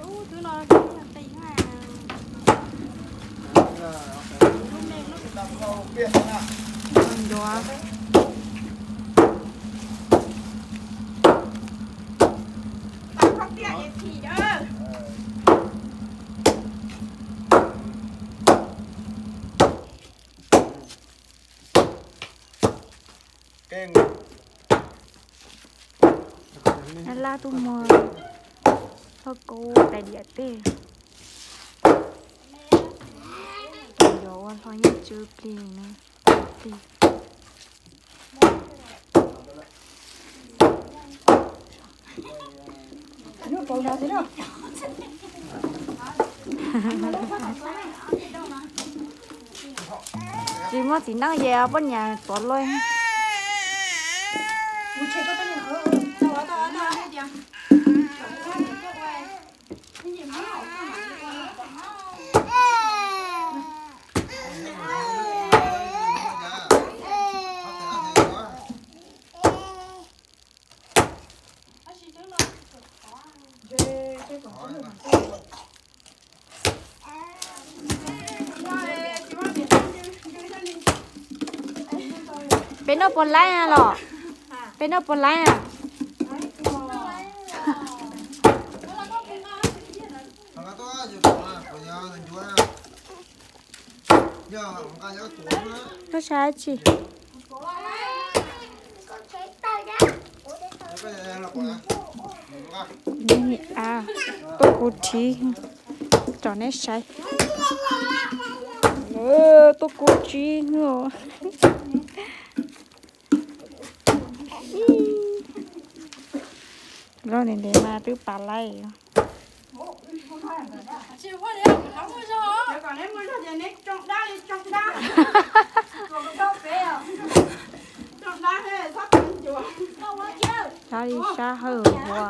Ub, twb no qis na. Ncuav. Laj tuaj muag lauj kaub tais diam tej. Yuav ua hlo nyob tsw plig na. Plig. Tsis muaj txiv neej ces poj niam tuav lawm. Peb noj puas laib los? Peb noj puas laib? Koj saib tsi? Tuaj kuv thiv, tsom neb saib. Tuaj kuv thiv. Loj ntev ntev mas twb pam laib. Sab li sab hawm ua.